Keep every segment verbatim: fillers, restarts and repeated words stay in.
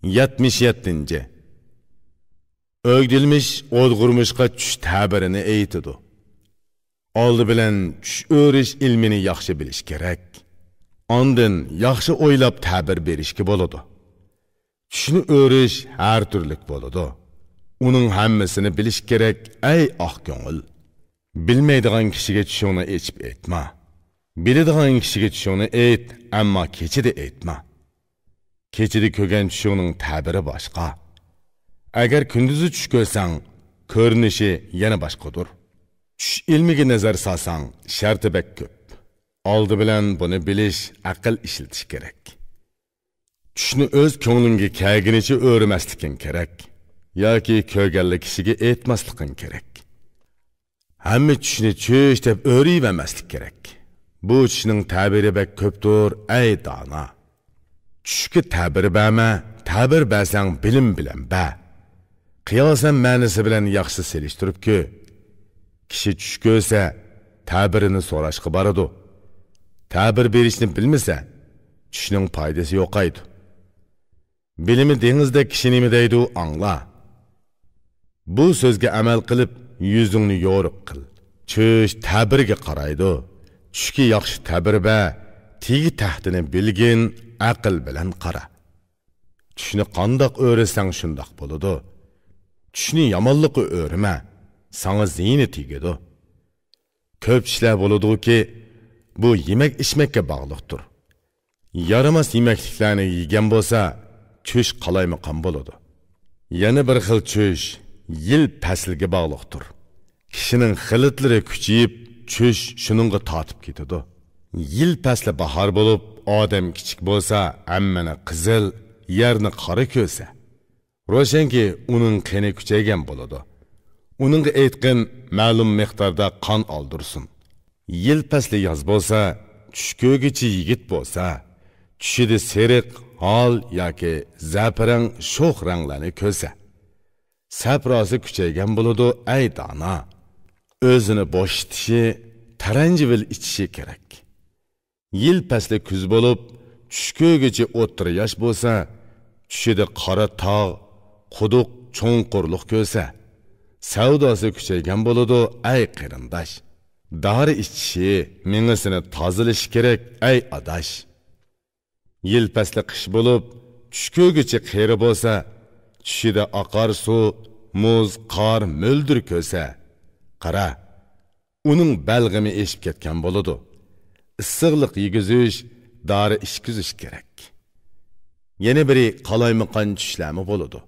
يەتمىش يەتتىنچى. ئۆگدىلمىش ئودغۇرمۇشقا چۈش تەبىرىنى ئېيتىدۇ. ئالدى بىلەن چۈش ئۆرۈش ئىلمىنى ياخشى بىلىش كېرەك. ئاندىن ياخشى ئويلاپ تەبىر بېرىشكە بولىدۇ. چۈشنى ئۆرۈش ھەر تۈرلۈك بولىدۇ. ئۇنىڭ ھەممىسىنى بىلىش كېرەك، ئەي ئاق كۆڭۈل. بىلمەيدىغان كىشىگە چۈشۈڭنى ئېچىپ ئېيتما. بىلىدىغان كىشىگە چۈشۈڭنى ئېيت، ئەمما كېچىدە ئېيتما. كېچىدە كۆرگەن چۈشۈڭنىڭ تەبىرى باشقا. ئەگەر كۈندۈزى چۈش كۆرسەڭ، كۆرۈنۈشى يەنە باشقىدۇر. چۈش ئىلمىگە نەزەر سالساڭ، شەرتى بەك كۆپ. ئالدى بىلەن بۇنى بىلىش، ئەقىل ئىشلىتىش كېرەك. چۈشنى ئۆز كۆڭلۈڭگە كەلگىنىچە ئۆرمەسلىكىڭ كېرەك. ياكى كۆرگەنلا كىشىگە ئېيتماسلىقىڭ كېرەك. ھەممە چۈشنى چۈش دەپ ئۆرۈۋەرمەسلىك كېرەك. بۇ چۈشنىڭ تەبىرى بەك كۆپتۇر، ئەي دانا. چۈشكە تەبىر بەرمە، تەبىر بەرسەڭ بىلىم بىلەن بەر. قىياسەن مەنىسى بىلەن ياخشى سېلىشتۇرۇپ كۆر. كىشى چۈش كۆرسە، تەبىرىنى سوراشقا بارىدۇ. تەبىر بېرىشنى بىلمىسە، چۈشنىڭ پايدىسى يوقايدۇ. بىلىمى دېڭىزدەك كىشى نېمە دەيدۇ، ئاڭلا. بۇ سۆزگە ئەمەل قىلىپ، يۈزۈڭنى يورۇق قىل. چۈش تەبىرگە قارايدۇ. چۈشكە ياخشى تەبىر بەر، تېگى تەختىنى بىلگىن، ئەقىل بىلەن قارا. چۈشنى قانداق ئۆرۈسەڭ شۇنداق بولىدۇ. چۈشنى يامانلىققا ئۆرۈمە، ساڭا زىيىنى تېگىدۇ. كۆپ چۈشلەر بولىدۇكى، بۇ يېمەك-ئىچمەككە باغلىقتۇر. يارىماس يېمەكلىكلەرنى يېگەن بولسا، چۈش قالايمىقان بولىدۇ. يەنە بىر خىل چۈش يىل پەسلىگە باغلىقتۇر. كىشىنىڭ خىلىتلىرى كۈچىيىپ، چۈش شۇنىڭغا تارتىپ كېتىدۇ. يىل پەسلى باھار بولۇپ، ئادەم كىچىك بولسا، ھەممىنى قىزىل، يەرنى قارا كۆرسە، روشەنكى، ئۇنىڭ قېنى كۈچەيگەن بولىدۇ. ئۇنىڭغا ئېيتقىن، مەلۇم مىقداردا قان ئالدۇرسۇن. يىل پەسلى ياز بولسا، چۈش كۆرگۈچى يىگىت بولسا، چۈشىدە سېرىق، ھال ياكى زەپىرەڭ شوخ رەڭلەرنى كۆرسە، سەپراسى كۈچەيگەن بولىدۇ، ئەي دانا. ئۆزىنى بوشىتىشى، تەرەنجىۋىل ئىچىشى كېرەك. يىل پەسلى كۈز بولۇپ، چۈش كۆرگۈچى ئوتتۇرا ياش بولسا، چۈشىدە قارا تاغ، قۇدۇق، چوڭقۇرلۇق كۆرسە، سەۋداسى كۈچەيگەن بولىدۇ، ئەي قېرىنداش. دارى ئىچىشى، مېڭىسىنى تازىلىشى كېرەك، ئەي ئاداش. يىل پەسلى قىش بولۇپ، چۈش كۆرگۈچى قېرى بولسا، چۈشىدە ئاقار سۇ، مۇز، قار، مۆلدۈر كۆرسە، قارا، ئۇنىڭ بەلغىمى ئېشىپ كەتكەن بولىدۇ. ئىسسىقلىق يېگۈزۈش، دارى ئىچكۈزۈش كېرەك. يەنە بىرى قالايمىقان چۈشلەرمۇ بولىدۇ.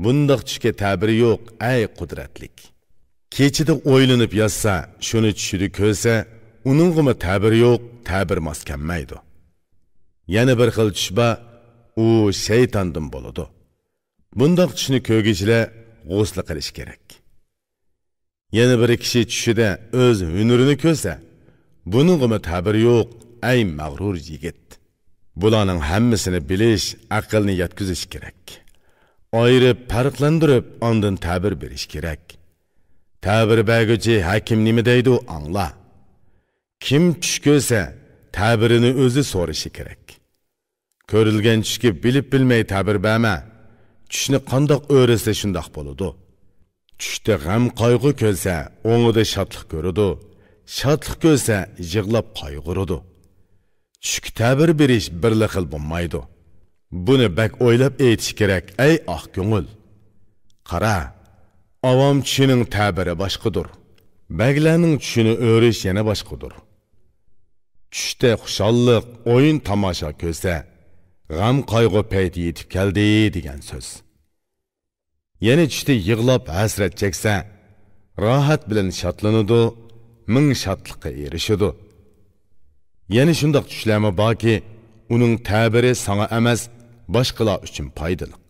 بۇنداق چۈشكە تەبىرى يوق، ئەي قۇدرەتلىك. كېچىدە ئويلىنىپ ياتسا، شۇنى چۈشىدە كۆرسە، ئۇنىڭغىمۇ تەبىرى يوق، تەبىر ماس كەلمەيدۇ. يەنە بىر خىل چۈش بار، ئۇ شەيتاندىن بولىدۇ. بۇنداق چۈشنى كۆرگۈچىلەر غۇسلى قىلىشى كېرەك. يەنە بىر كىشى چۈشىدە ئۆز ھۈنىرىنى كۆرسە، بۇنىڭغىمۇ تەبىر يوق، ئەي مەغرۇر يىگىت. بۇلارنىڭ ھەممىسىنى بىلىش، ئەقىلنى يەتكۈزۈش كېرەك. ئايرىپ، پەرقلەندۈرۈپ، ئاندىن تەبىر بېرىش كېرەك. تەبىر بەرگۈچى ھەكىم نېمە دەيدۇ، ئاڭلا. كىم چۈش كۆرسە، تەبىرىنى ئۆزى سورىشى كېرەك. كۆرۈلگەن چۈشكە بىلىپ بىلمەي تەبىر بەرمە. چۈشنى قانداق ئۆرۈسە شۇنداق بولىدۇ. چۈشتە غەم قايغۇ كۆرسە، ئوڭىدا شادلىق كۆرىدۇ. شادلىق كۆرسە، يىغلاپ قايغۇرىدۇ. چۈشكە تەبىر بېرىش بىرلا خىل بولمايدۇ. بۇنى بەك ئويلاپ ئېيتىش كېرەك، ئەي ئاق كۆڭۈل. قارا، ئاۋام چۈشىنىڭ تەبىرى باشقىدۇر. بەگلەرنىڭ چۈشىنى ئۆرۈش يەنە باشقىدۇر. چۈشتە خۇشاللىق، ئويۇن تاماشا كۆرسە، غەم قايغۇ پەيتى يېتىپ كەلدى دېگەن سۆز. يەنە چۈشتە يىغلاپ ھەسرەت چەكسە، راھەت بىلەن شادلىنىدۇ، مىڭ شادلىققا ئېرىشىدۇ. يەنە شۇنداق چۈشلەرمۇ باركى، ئۇنىڭ تەبىرى ساڭا ئەمەس، باشقىلار ئۈچۈن پايدىلىق.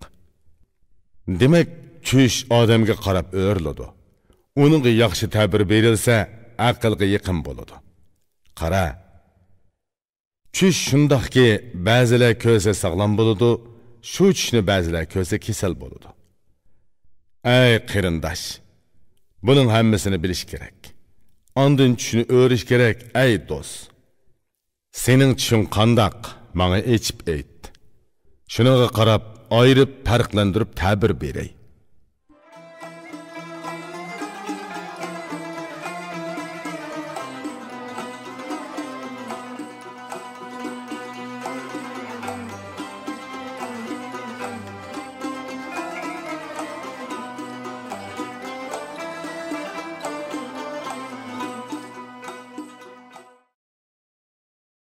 دېمەك، چۈش ئادەمگە قاراپ ئۆرۈلىدۇ. ئۇنىڭغا ياخشى تەبىر بېرىلسە، ئەقىلگە يېقىن بولىدۇ. قارا، چۈش شۇنداقكى، بەزىلەر كۆرسە ساغلام بولىدۇ، شۇ چۈشنى بەزىلەر كۆرسە كېسەل بولىدۇ. ئەي قېرىنداش، بۇنىڭ ھەممىسىنى بىلىش كېرەك. ئاندىن چۈشنى ئۆرۈش كېرەك، ئەي دوست. سېنىڭ چۈشۈڭ قانداق؟ ماڭا ئېچىپ ئېيت. شۇنىڭغا قاراپ ئايرىپ پەرقلەندۈرۈپ تەبىر بېرەي.